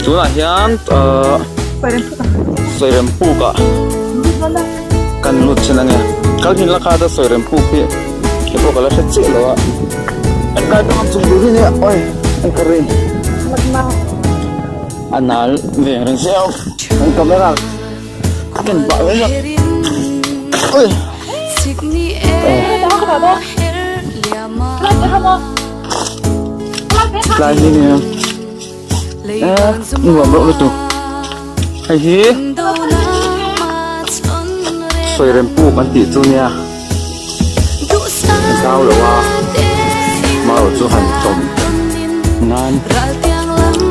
Tunah hian ahh sawirem puk ah kan lut thin ange kal thin la kha ta sawirem puk hi hei pawh ka la hre chiah lo a an kai bang chung tur hi nia oi an ka rin a nal ve ang reng sia an camera a ken pah reng a oi tlai hi nia eh nuam reuh lutuk hei hi sawirem puk an tih chu nia zau lo a mau chu han chawm nan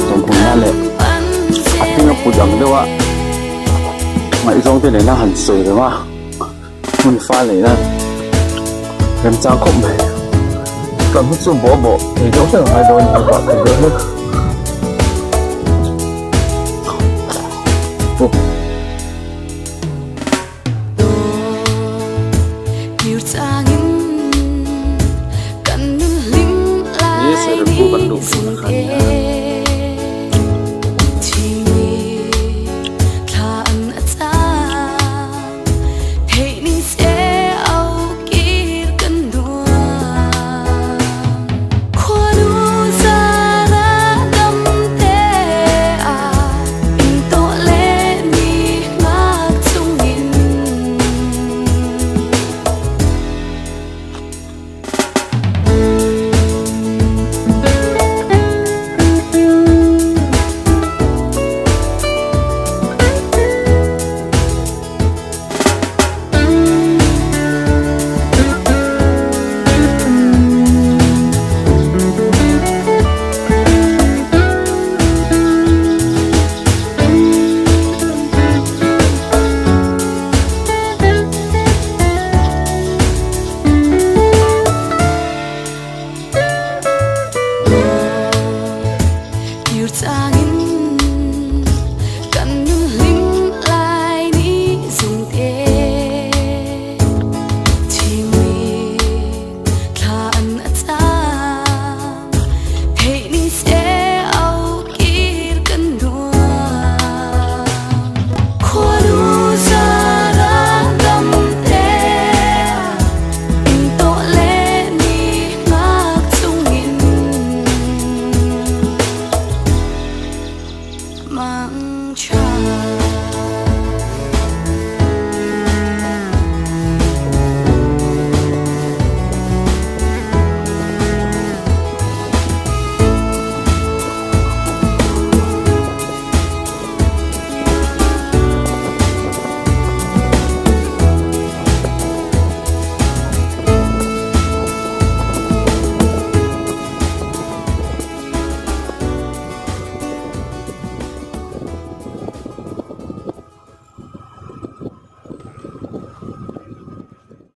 chawm hmun nan leh a hring a put ang deuh a ngaihzawng te nena han sawi reng a hmun fal neih nan remchang khawp mai kan hi chu bawh bawh thei deuh hlek a ngai dawn a ni a bah thei deuh hlek. bawk. He Sereppu kan luh phei na kha a ni a.